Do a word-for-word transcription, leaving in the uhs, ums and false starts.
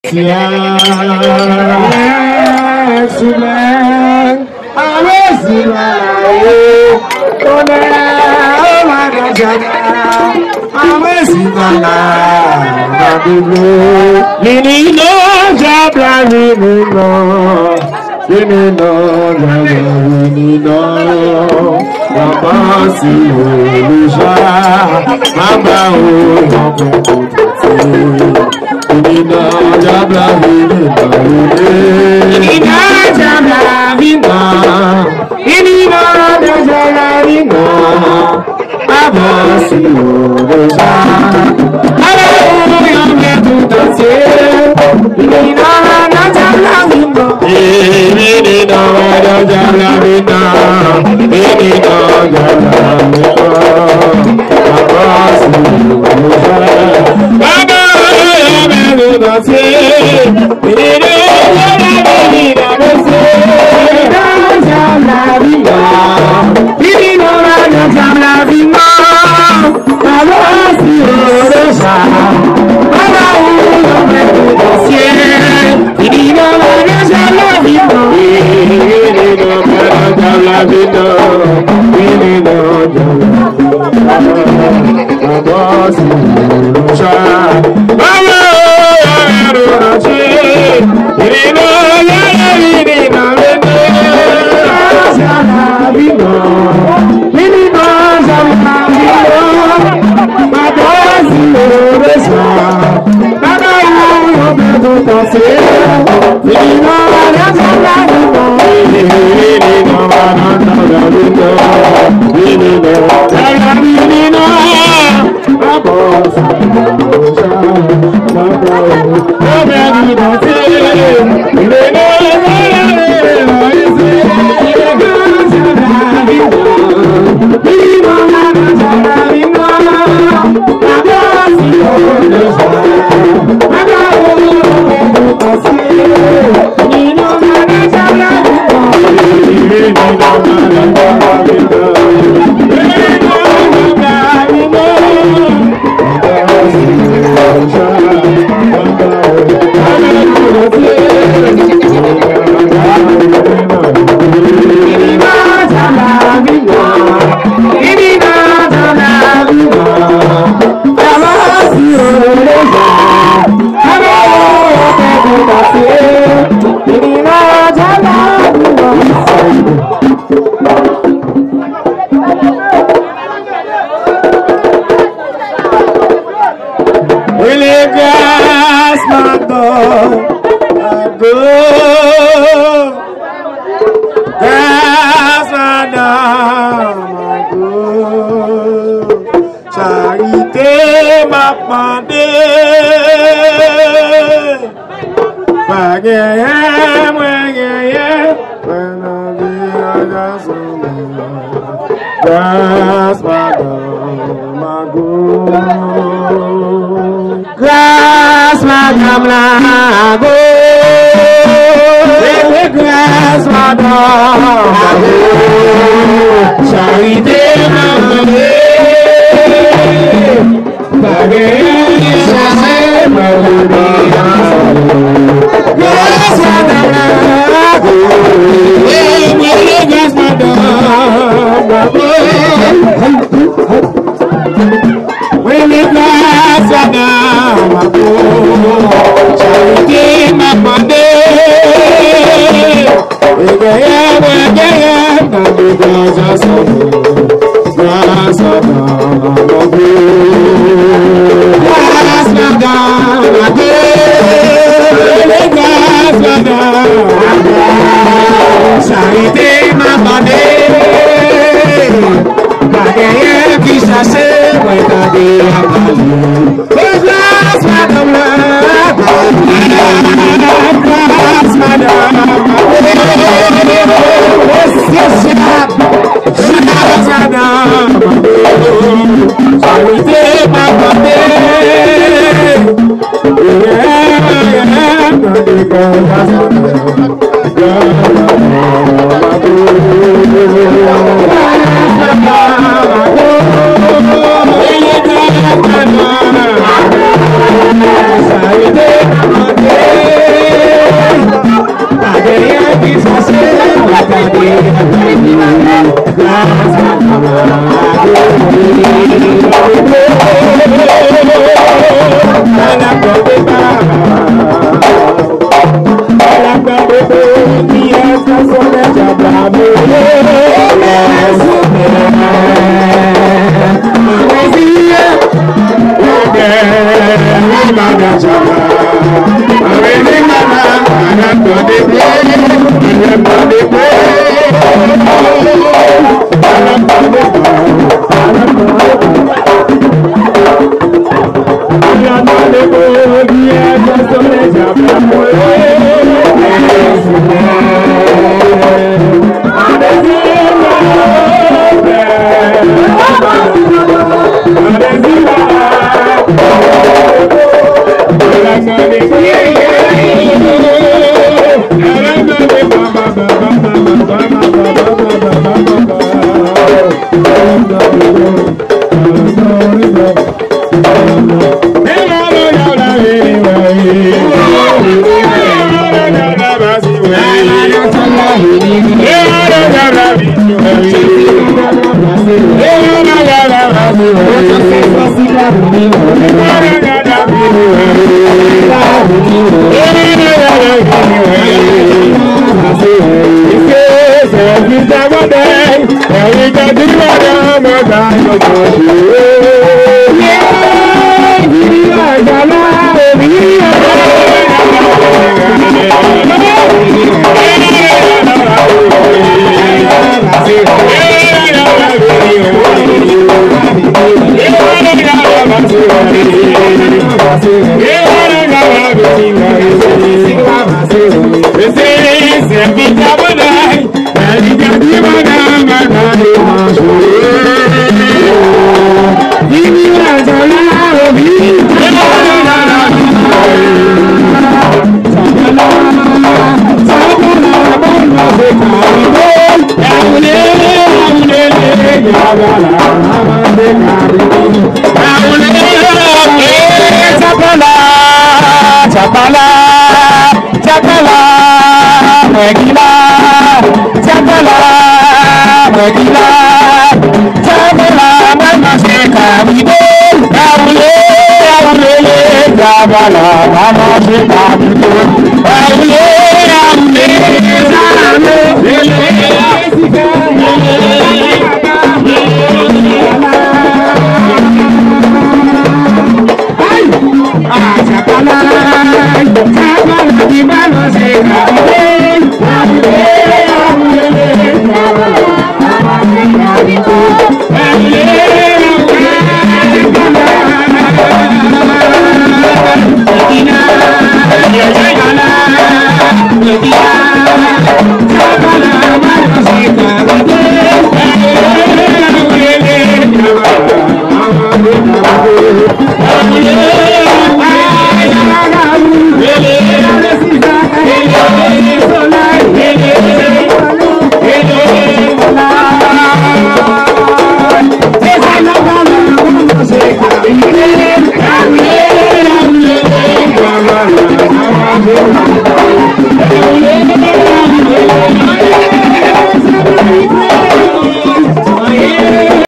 Siyè, souple, ale sila la, o, onè, o, madan Jana, ale sila la, nan doublo. Vini non, dyab la, vini non. Vini non, dyab la, vini non. Papa, si ou deja, papa, ou nan bon kote. Vini non, dyab la, vini non, vini. Vini non, dyab la, vini non. Vini non, dyab la, vini non. Avanse ou deja. Alelouya, men tout antye. Vini non, madan dyab la, vini non. Vini non, madan dyab la, vini non. Vini non, dyab la, vini non. Avanse ou deja. Alelouya, men tout antye. Vini non, madan dyab la, vini non, mesye. Vini non, madan dyab la, vini non. Papa, si ou deja, papa, ou nan men tout antye. Vini non, madan dyab la, vini non. Vini non, madan dyab la, vini non. Vini non, dyab la. Rele gras madan Mago. Gras madan Mago. Charite m ap mande. Pa genyen mwen genyen, mwen nan vilaj a sou mwen. Gras madan Mago. Gras madan Mago. Rele gras madan Mago. Charite m ap mande. Pa genyen chache mwen pou mwen. Gras madan Mago. E mwen le gras madan Mago. Mwen le gras madan Mago. Charite m ap mande. E genyen mwen genyen nan de gras ansanm. Gras madan Mago. Gras madan Mago. Rele gras madan Mago. Charite m ap mande. Pa genyen ki chache mwen tande ap pale. Gras madan Mago. Gras madan Mago. Mesye Jab. Gras madan Mago. Charite m ap mande. Yeah, yeah, yeah. Tchapala, tchapala, mwen ki la. Tchapala, mwen ki la. Tchapala, mwen manje kalite. Awoule, awoulele, tchapala, mwen manje kalite. Awoule,